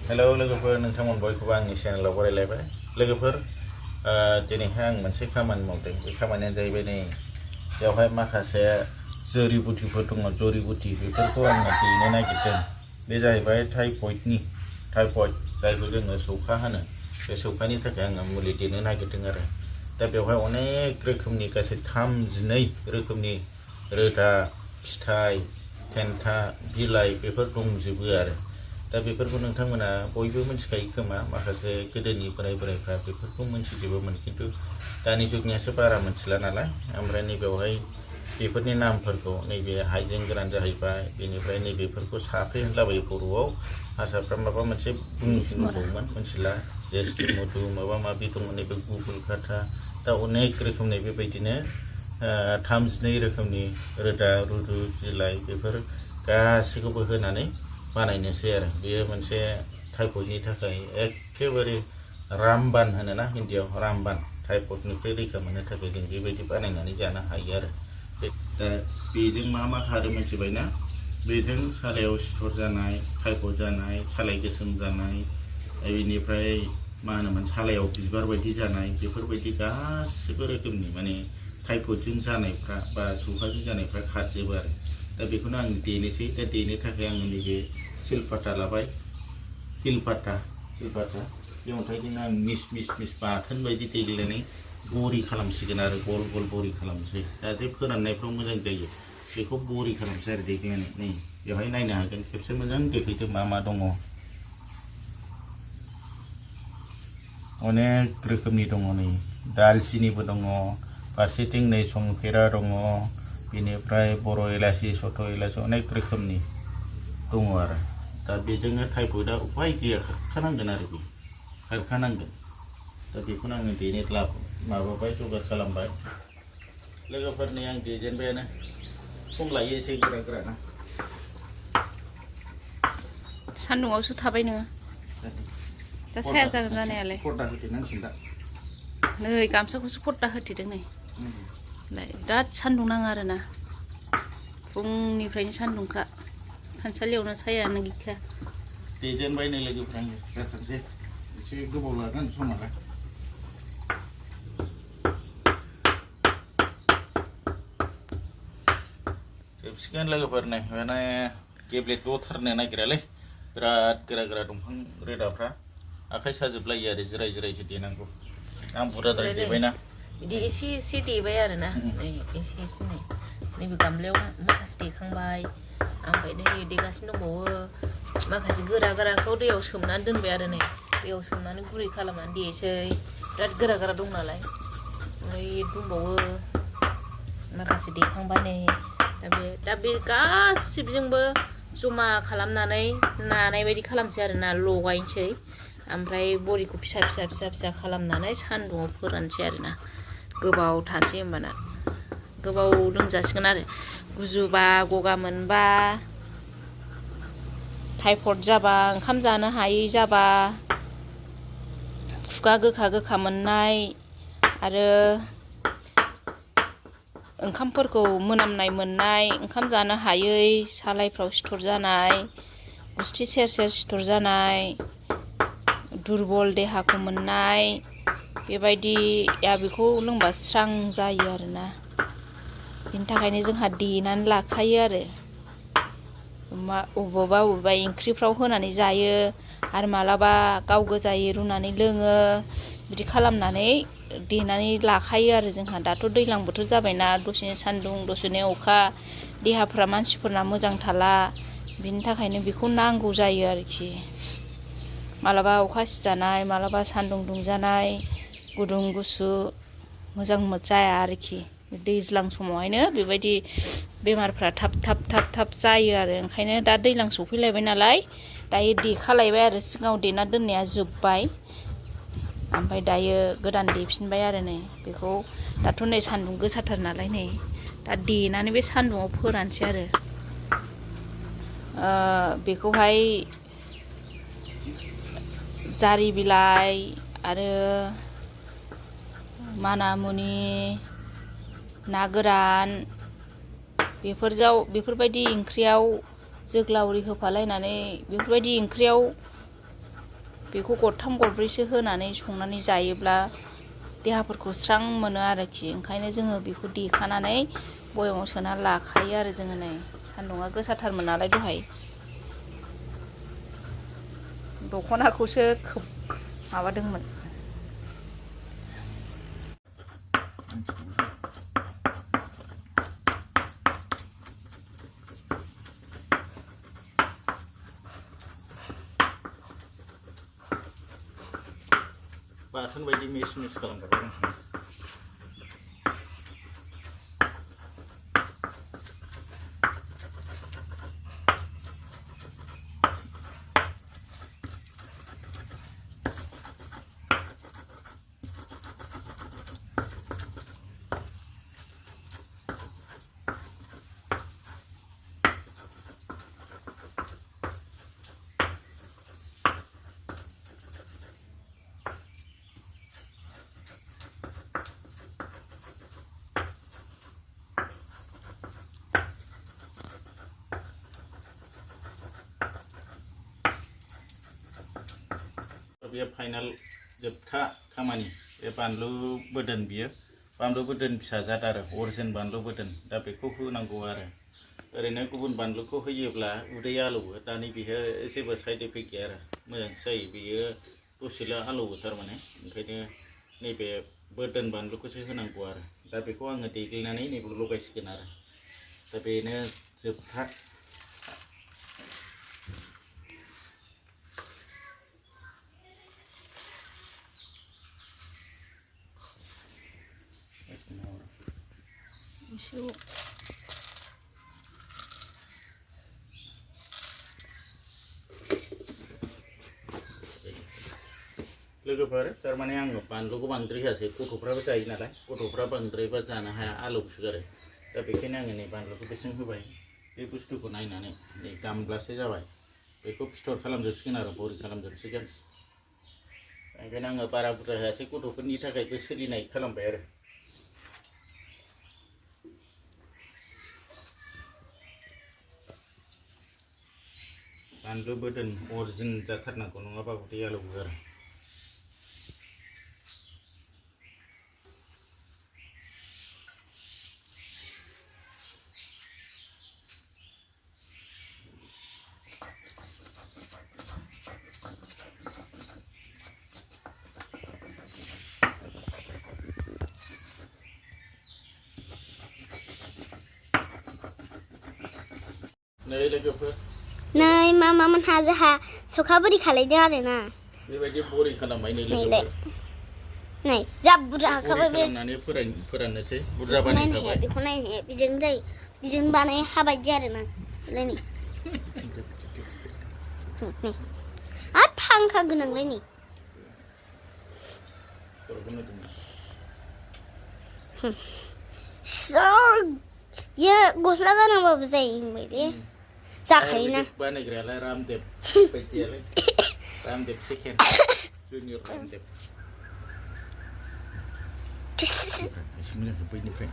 Hello लोगोफोर नोंथांमोन बयखौबो आंनि चेनेलाव बरायलायबाय लोगोफोर दिनैहाय आं मोनसे खामानि मावदों बे खामानियानो जाहैबाय नै बेवहाय माखासे जरिबुटिफोर दङ जरिबुटि बेफोरखौ आङो देनो नागिरदों बे जाहैबाय टाइफयड जायखौ जोङो सौखा होनो बे सौखानि थाखाय आङो मुलि देनो नागिरदों आरो दा बेवहाय अनेक रोखोमनि गासै 32 रोखोमनि रोदा फिथाइ थेन्था बिलाइ बेफोर दंजोबो आरो दा बेफोरखौ नोंथांमोना बयबो मिथिखायो खोमा माखासे गोदोनि बोरायफ्रा बेफोरखौ मिथिजोबोमोन खिन्थु दानि जुगनियासो बारा मिथिला नालाय ओमफ्राय नैबेवहाय बेफोरनि नामफोरखौ नैबे हाइजें गोरान जाहैबाय बेनिफ्राय नैबेफोरखौ साफ्रे होनलाबायो बर'आव हारसाफ्रा माबा मोनसे बुंबावोमोन मिथिला जेस्ति मधु माबा माबि दङ नैबे गुगुल खाथा दा अनेक रोखोमनि बेबायदिनो 32 रोखोमनि रोदा रुदु बिलाइ बेफोर गासैखौबो होनानै बानायनोसै आरो बेयो मोनसे टाइफयडनि थाखाय एखेबारे रामबान होनोना हिन्दीयाव रामबान टाइफयडनिफ्राय रैखा मोननो थाखाय जों बेबायदि बानायनानै जानो हायो आरो दा बेजों मा खारो मिथिबायना बेजों सालायाव सिथर जानाय टाइफयड जानाय सालाय गोसोम जानाय बेनिफ्राय मा होनोमोन सालायाव बिबार बायदि जानाय बेफोरबायदि गासिबो रोखोमनि माने टाइफयडजों जानायफ्रा बा सौखाजों जानायफ्रा खारजोबो आरो दा बेखौनो आं देनोसै दा देनो थाखाय आङो नैबे सिलपाता लाबाय सिलपाता बे अन्थाइजोंनो आं मिस बाथोन बायदि देग्लिनानै बरि खालामसिगोन आरो गल गल बरि खालामसै दा जे फोराननायफ्राव मोजां जायो बेखौ बरि खालामसै आरो देग्लिनानै नै बेवहाय नायनो हागोन खेबसे मोजां देख्लिदो मा दङ अनेक रोखोमनि दङ नै दालसिनिबो दङ फारसेथिं नै संफेरा दङ बेनिफ्राय बर' इलासि सथ' इलासि अनेक रोखोमनि दङ आरो दा बेजोंनो टाइफयडआ उपाय गैया खारखानांगोन आरो बे खारखानांगोन दा बेखौनो आङो देनो माबाबाय जगार खालामबाय लोगोफोरनि आं देजेनबायानो सम लायो एसे गोरा सान्दुंआवसो थाबाय नोङो दा साया जागोन जानायालाय पर्दा होथेनांसिगोन दा नै गामसाखौसो पर्दा होथेदों नै बिराद सान्दुं नाङा आरोना फुंनिफ्रायनो सान्दुंखा खामसालियावनो सायानो गैखाया देजेनबाय नै लोगोफ्रा आङो जाथारसै एसे गोबाव लागोन समालाय जोबसिगोन लोगोफोर नै माने गेब्लेथ'थारनो नागिरालै बिराद गोरा दंफां रोदाफ्रा आखाइ साजोबलायो आरो जिराय देनांगौ आं बुरजाद्राय देबायना बिदि एसे देबाय आरोना नै एसे नै नैबे गामलायाव माखासे देखांबाय ओमफ्राय नै देगासिनो दंबावो माखासे गोराखौ दैयाव सोमनानै दोनबाय आरो नै दैयाव सोमनानै गुरै खालामनानै देसै बिराद गोरा दं नालाय ओमफ्राय दंबावो माखासे देखांबाय नै दा बे गासिबजोंबो जमा खालामनानै नानाय बायदि खालामसै आरोना लगायनोसै ओमफ्राय बरिखौ फिसा खालामनानै सान्दुंआव फोरानसै आरोना गोबाव थानोसै होमबाना गोबाव लोंजासिगोन आरो गुजुबा गगा मोनबा टाइफयड जाबा ओंखाम जानो हायै जाबा खुगा गोखा मोननाय आरो ओंखामफोरखौ मोनामनाय मोननाय ओंखाम जानो हायै सालायफ्राव सिथर जानाय गुस्थि सेर सिथर जानाय दुरबल देहाखौ मोननाय बेबायदिया बेखौ लोंबा स्रां जायो आरोना बेनि थाखायनो जोंहा देनानै लाखायो आरो अबेबा ओंख्रिफ्राव होनानै जायो आरो मालाबा गाव गोजायै रुनानै लोङो बिदि खालामनानै देनानै लाखायो आरो जोंहा दाथ' दैज्लां बोथोर जाबायना दसेनो सान्दुं दसेनो अखा देहाफ्रा मानसिफोरना मोजां थाला बिनि थाखायनो बेखौ नांगौ जायो आरोखि मालाबा अखा सिजानाय मालाबा सान्दुं दुंजानाय गुदुं गुसु मोजां जाया आरोखि दैज्लां समावहायनो बेबायदि बेमारफ्रा थाब जायो आरो ओंखायनो दा दैज्लां सफैलायबाय नालाय दायो देखालायबाय आरो सिगाङाव देना दोननाया जोब्बाय ओमफ्राय दायो गोदान देफिनबाय आरो नै बेखौ दाथ' नै सान्दुं गोसाथार नालाय नै दा देनानै बे सान्दुंआव फोरानसै आरो बेखौहाय जारि बिलाइ आरो मानामुनि ना गोरान बेफोरबायदि ओंख्रियाव जोग्लावरि होफालायनानै बेफोरबायदि ओंख्रियाव बेखौ गरथाम गरब्रैसो होनानै संनानै जायोब्ला देहाफोरखौ स्रां मोनो आरोखि। ओंखायनो जोङो बेखौ देखानानै बयामाव सोना लाखायो आरो जोङो। नै सान्दुङा गोसाथारमोन नालाय दहाय दख'नाखौसो माबादोंमोन। बाथोन बायदि मिस मिस खालामबाय बे फाइनाल जोबथा खामानि बे बानलु बोदोन बियो बानलु बोदोन फिसा जाद आरो अरिजिन बानलु बोदोन दा बेखौ होनांगौ आरो ओरैनो गुबुन बानलुखौ होयोब्ला उदै आलौवो दानि बेयो जेबो साइड इफेक्ट गैया आरो मोजांसो जायो बेयो दसेल' आलौवो थारमाने ओंखायनो नैबे बोदोन बानलुखौसो होनांगौ आरो दा बेखौ आङो देग्लिनानै नैबे लगायसिगोन आरो दा बेनो जोबथा लोगोफोर थारमाने आङो बानलुखौ बांद्राय होआसै गथ'फ्राबो जायो नालाय गथ'फ्रा बांद्रायबा जानो हाया आलौसोगारो दा बेखायनो आङो नै बानलुखौ बेसेबां होबाय बे बुस्थुखौ नायनानै नै गामब्लासे जाबाय बेखौ फिथर खालामजोबसिगोन आरो बरि खालामजोबसिगोन ओंखायनो आङो बारा बुरजा होआसै गथ'फोरनि थाखायबो सोलिनाय खालामबाय आरो बानलु बोदोन अरिजिन जाथारनांगौ नङाबा उदै आलौवो आरो नै लोगोफोर नै मामा मोनहा जोंहा सौखा बरि खालायदों आरोना बेबायदि बरि खालामबाय नै लोगोफोर नै जा बुरजा होखाबाय बे खालामनानै फोराननोसै बुरजा बानायखाबाय बेखौ नायनो हाया बेजों जायो बेजों बानाय हाबायदि आरोना नै नै आरो फांखा गोनांलाय नै ये गस्ला गानांबाबो जायो होनबाय दे जाखायोना बानायग्रायालाय रामदेव बायदियालाय रामदेव सेकेन्ड जुनियर रामदेव बैनिफ्राय